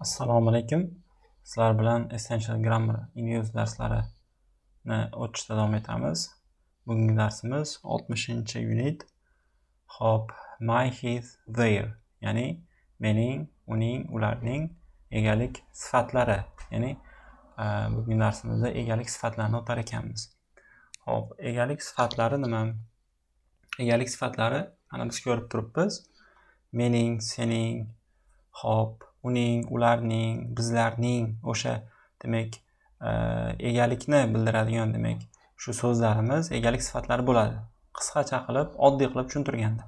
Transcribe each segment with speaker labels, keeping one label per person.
Speaker 1: Assalomu alaykum. Sizlar bilan Essential Grammar in Use darslarini o'tishda davom etamiz. Bugungi darsimiz 60-unit. Xo'p, my, his, their, ya'ni mening, uning, ularning egalik sifatlari. Ya'ni bugungi darsimizda egalik sifatlarini o'tar ekanmiz. Xo'p, egalik sifatlari nima? Egalik sifatlari mana biz ko'rib turibmiz. Mening, sening, xo'p, uning, ularning, bizlarning o'sha, demak, egalikni bildiradigan, demak, shu so'zlarimiz egalik sifatlari bo'ladi. Qisqacha qilib, oddiy qilib tushuntirganda.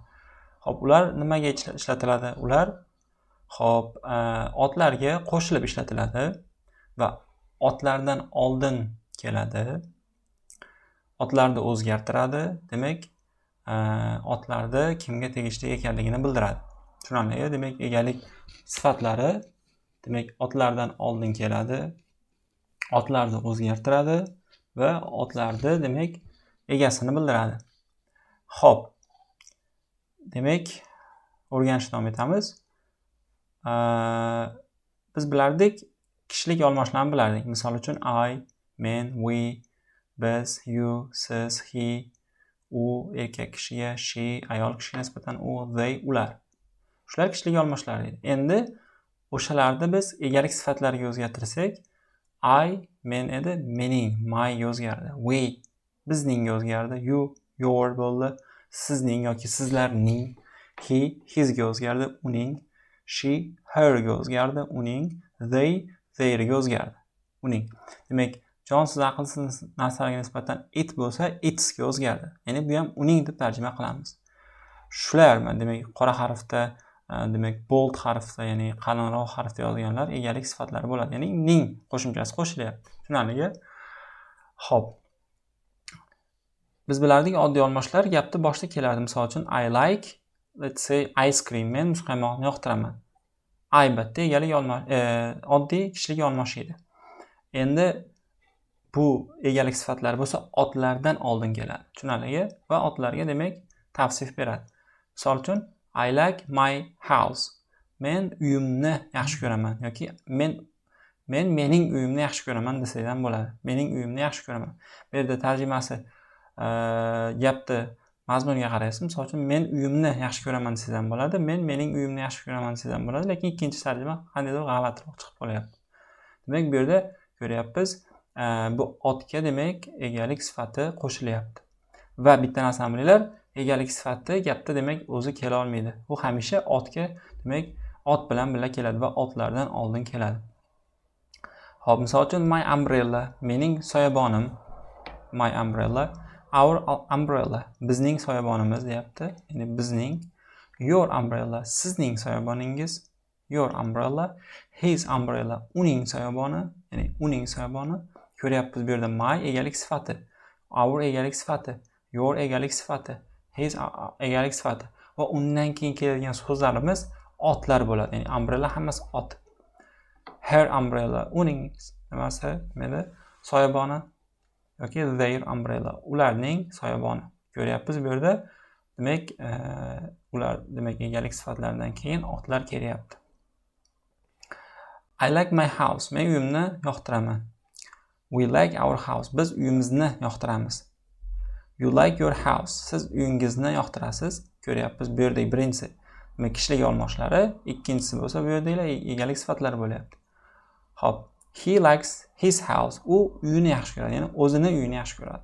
Speaker 1: Xo'p, ular nimaga ishlatiladi? Ular, xo'p, otlarga qo'shilib ishlatiladi va otlardan oldin keladi. Otlarni o'zgartiradi, demak, otlarni kimga tegishli ekanligini bildiradi. Tushunarli? Demak, egalik sifatlari, demak, otlardan oldin keladi, otlarni o'zgartiradi va otlarni, demak, egasini bildiradi. Xo'p. Demak, o'rganishni davom etamiz. Biz bilardik, kishilik olmoshlarni bilardik. Misol uchun I, men, we, biz, you, siz, he, u erkak kishiga, she ayol kishiga nisbatan u, they ular. Shular kishilik olmoshlar edi. Endi o'shalarni biz egalik sifatlariga o'zgartirsak, I men edi, mening, my o'zgardi. We bizningga o'zgardi, you your bo'ldi, sizning yoki sizlarning, he hisga o'zgardi, uning, she herga o'zgardi, uning, they theirga o'zgardi, uning. Demak, jonsiz, aqlsiz narsalarga nisbatan it bo'lsa, itsga o'zgardi. Ya'ni bu ham uning deb tarjima qilamiz. Shular, demak, qora harfda, demak, bold harfda, ya'ni qalinroq harfda yozganlar egalik sifatlari bo'ladi, ya'ni ning qo'shimchasi qo'shilyapti. Tushunarli? Xo'p, biz bilardik, oddiy olmoshlar gapni boshida kelardi. Misol uchun, I like, let's say, ice cream, men muzqaymoqni yoqtiraman. I bitta egalik olmosh, oddiy kishilik olmosh edi. Endi bu egalik sifatlari bo'lsa, otlardan oldin keladi. Tushunarli? Va otlarga, demak, tavsif beradi. Misol uchun, I like my house, men uyimni yaxshi ko'raman yoki men mening uyimni yaxshi ko'raman desak ham bo'ladi. Mening uyimni yaxshi ko'raman. Bu yerda tarjimasi, gapni mazmuniga qaraysiz. Misol uchun, men uyimni yaxshi ko'raman desangiz ham bo'ladi, men mening uyimni yaxshi ko'raman desangiz ham bo'ladi, lekin ikkinchi tarjima qandaydir g'alatiroq chiqib qolyapti. Demak, bu yerda ko'ryapmiz, bu otga, demak, egalik sifati qo'shilyapti. Va bitta narsani bilinglar, egalik sifati gapda, demak, o'zi kela olmaydi. U hamisha otga, demak, ot bilan birga keladi va otlardan oldin keladi. Xo'p, misol uchun, my umbrella, mening soyabonim, my umbrella, our umbrella, bizning soyabonimiz deyapti, ya'ni bizning, your umbrella, sizning soyaboningiz, your umbrella, his umbrella, uning soyaboni, ya'ni uning soyaboni. Ko'ryapmiz, bu yerda my egalik sifati, our egalik sifati, your egalik sifati, his egalik sifati va undan keyin keladigan so'zlarimiz otlar bo'ladi, ya'ni umbrella hammasi ot. Her umbrella, uning nimasi, nima edi, soyaboni yoki their umbrella, ularning soyaboni. Ko'ryapmiz, bu yerda, demak, ular, demak, egalik sifatlaridan keyin otlar kelyapti. I like my house, men uyimni yoqtiraman. We like our house, biz uyimizni yoqtiramiz. You like your house, siz uyingizni yoqtirasiz. Ko'ryapmiz, bu yerdagi birinchisi, demak, kishilik olmoshlari, ikkinchisi bo'lsa, bu yerdagilar egalik sifatlari bo'lyapti. Xo'p, he likes his house, u uyini yaxshi ko'radi, ya'ni o'zini uyini yaxshi ko'radi.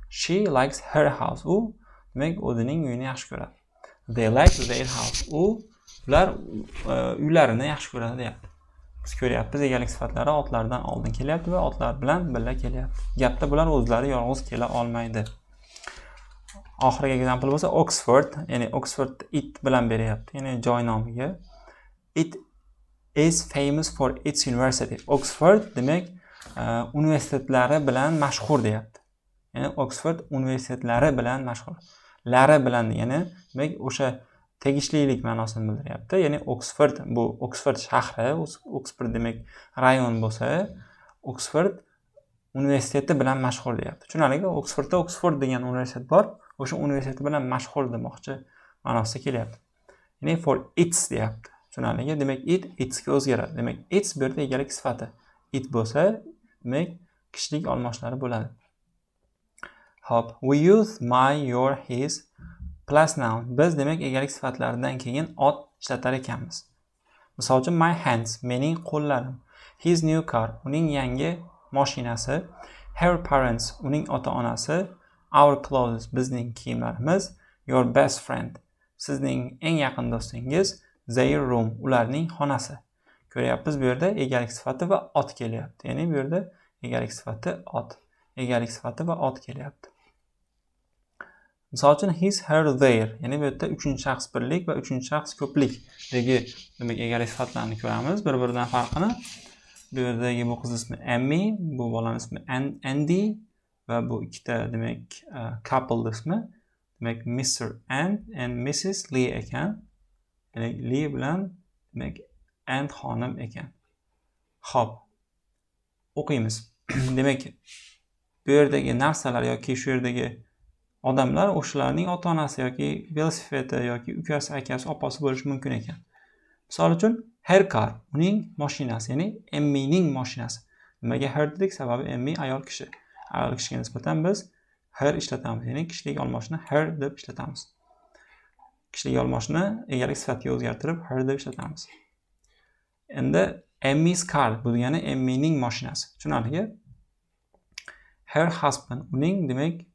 Speaker 1: She likes her house, u, demak, o'zining uyini yaxshi ko'radi. They like their house, ular uylarini yaxshi ko'radi deyapti. Biz ko'ryapmiz, egalik sifatlari otlardan oldin kelyapti va otlar bilan birga kelyapti. Gapda bular o'zlari yolg'iz kela olmaydi. Oxirgi example bo'lsa Oxford, ya'ni Oxford it bilan beryapti, ya'ni joy nomiga. It is famous for its university. Oxford, demak, universitetlari bilan mashhur deyapti. Ya'ni Oxford universitetlari bilan mashhur. Lari bilan degani, demak, o'sha tegishlilik ma'nosini bildiryapti. Ya'ni Oxford bu Oxford shahri, Oxford, demak, rayon bo'lsa, Oxford universiteti bilan mashhur deyapti. Tushunarlimi? Oxfordda Oxford degan universitet bor, o'sha universiteti bilan mashhur demoqchi ma'nosida kelyapti. Ya'ni for its deyapti. Tushunarlimi? Tushunarli? Demak, it itsga o'zgaradi. Demak, its bu yerda egalik sifati. It bo'lsa, demak, kishilik olmoshlari bo'ladi. Xo'p, we use my, your, his plus noun. Biz demak egalik sifatlaridan keyin ot ishlatar ekanmiz. Misol uchun, my hands, mening qo'llarim. His new car, uning yangi mashinasi. Her parents, uning ota-onasi. Our clothes, bizning kiyimlarimiz. Your best friend, sizning eng yaqin do'stingiz. Their room, ularning xonasi. Ko'ryapmiz, bu yerda egalik sifati va ot kelyapti. Ya'ni bu yerda egalik sifati ot. Egalik sifati va ot kelyapti. Misol uchun, his, her, their. Ya'ni bu yerda uchinchi shaxs birlik va uchinchi shaxs ko'plikdagi demak egalik sifatlarini ko'ramiz, bir-biridan farqini. Bu yerdagi bu qiz ismi Emmy, bu bolani ismi Andy va bu ikkita demak couple ismi demak Mr. And Mrs. Lee ekan. Ya'ni Lee bilan demak And xonim ekan. Xo'p. O'qiymiz. Demak, bu yerdagi narsalar yoki shu yerdagi odamlar o'shalarning ota-onasi yoki velosipedi yoki ukasi, akasi, opasi bo'lishi mumkin ekan. Misol uchun, her car uning mashinasi, ya'ni Emmyning mashinasi. Nimaga her dedik? Sababi Emmy ayol kishi. Ayol kishiga nisbatan biz her ishlatamiz, ya'ni kishilik olmoshni her deb ishlatamiz. Kishilik olmoshni egalik sifatiga o'zgartirib her deb ishlatamiz. Endi Emmy's car, bu degani Emmyning mashinasi. Tushunarlimi? Her husband, uning demak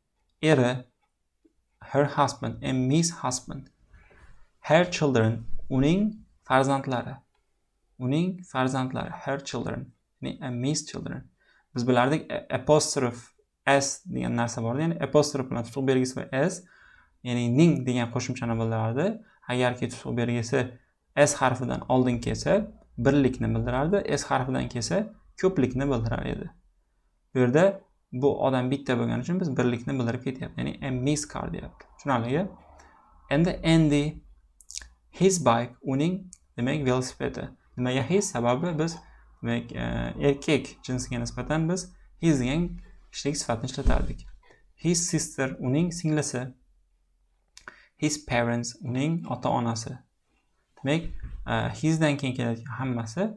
Speaker 1: eri. Her husband, Emmy's husband. Her children, uning farzandlari. Uning farzandlari, her children, ya'ni Emmy's children. Biz bilardik, apostrophe s degan narsa bor, ya'ni apostrof bilan tutuq belgisi va s, ya'ni ning degan qo'shimchani bildirardi. Agarki tutuq belgisi s harfidan oldin kelsa, birlikni bildirardi, s harfidan kelsa, ko'plikni bildirar edi. Bu yerda bu odam bitta bo'lgani uchun biz birlikni bildirib ketyapti, ya'ni Emmy's car deyapti. Tushunarlimi? Endi Andy, his bike, uning demak velosipedi. Nimaga his? Sababi biz demak erkak jinsiga nisbatan biz his degan kishilik sifatni ishlatardik. His sister, uning singlisi. His parents, uning ota-onasi. Demak, hisdan keyin kelayotgan hammasi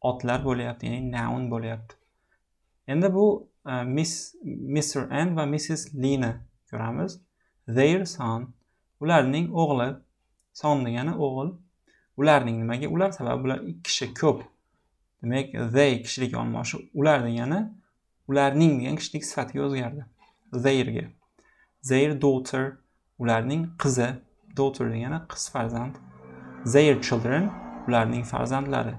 Speaker 1: otlar bo'lyapti, ya'ni noun bo'lyapti. Endi bu Miss, Mr. N va Mrs. Lee-ni ko'ramiz. Their son, ularning o'g'li. Son degani o'g'il. Ularning, nimaga ular? Sababi bular ikki kishi, ko'p. Demak, they kishilik olmoshi ular degani ularning degan kishilik sifatiga o'zgardi. Theirga. Their daughter, ularning qizi. Daughter degani qiz farzand. Their children, ularning farzandlari.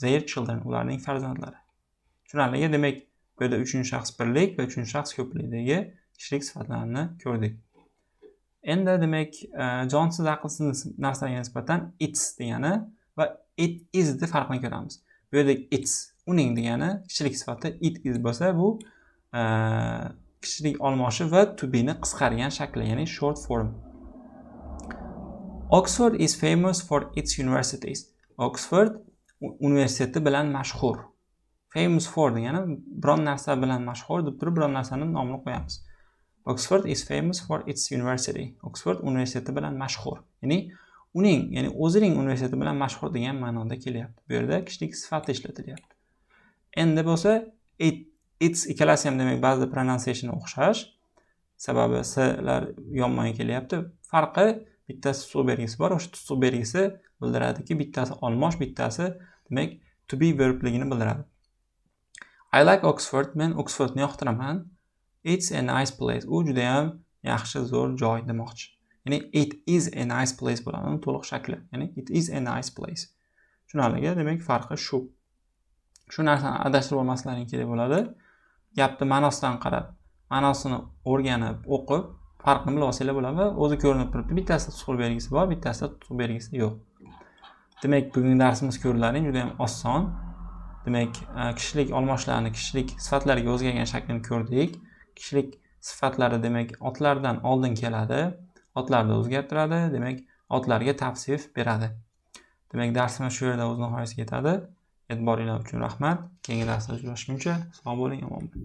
Speaker 1: Their children, ularning farzandlari. Tushunarlimi? Demak, bu yerda uchinchi shaxs birlik va uchinchi shaxs ko'plikdagi kishilik sifatlarini ko'rdik. Endi demak, jonsiz, aqlsiz narsalarga nisbatan its degani va it is deb farqini ko'ramiz. Bu yerda its uning degani kishilik sifati, it is bo'lsa, bu kishilik olmoshi va to be ni qisqargan shakli, ya'ni short form. Oxford is famous for its universities. Oxford universiteti bilan mashhur. Famous for degani biron narsa bilan mashhur deb turib biron narsani nomini qo'yamiz. Oxford is famous for its university. Oxford universiteti bilan mashhur. Ya'ni uning, ya'ni o'zining universiteti bilan mashhur degan ma'noda kelyapti. Bu yerda kishilik sifati ishlatilyapti. Endi bo'lsa it, its ikkalasi ham demak ba'zida pronunciation o'xshash. Sababi s-lar yonma-yon kelyapti. Farqi bittasi tutuq belgisi bor. O'sha tutuq belgisi bildiradiki, bittasi olmosh, bittasi demak to be verbligini bildiradi. I like Oxford. Men Oxfordni yoqtiraman. It's a nice place. U juda ham yaxshi, zo'r joy demoqchi. Ya'ni it is a nice place bo'ladi. Uni to'liq shakli. Ya'ni it is a nice place. Tushunarli? Demak, farqi shu. Shu narsani adashtirib olmaslaring kerak bo'ladi. Gapni ma'nosidan qarab, ma'nosini o'rganib, o'qib, farqini bilib olsanglar bo'ladi va o'zi ko'rinib turibdi. Bittasida tutuq belgisi bor, bittasida tutuq belgisi yo'q. Demak, bugungi darsimiz ko'rdilaring, juda ham oson. Demak, kishilik olmoshlarni kishilik sifatlarga o'zgargan shaklini ko'rdik. Kishilik sifatlari demak otlardan oldin keladi, otlarni o'zgartiradi, demak otlarga tavsif beradi. Demak, darsimiz shu yerda o'z nihoyasiga yetadi. E'tiboringlar uchun rahmat. Keyingi darsda uchrashguncha sog' bo'ling, omon bo'ling.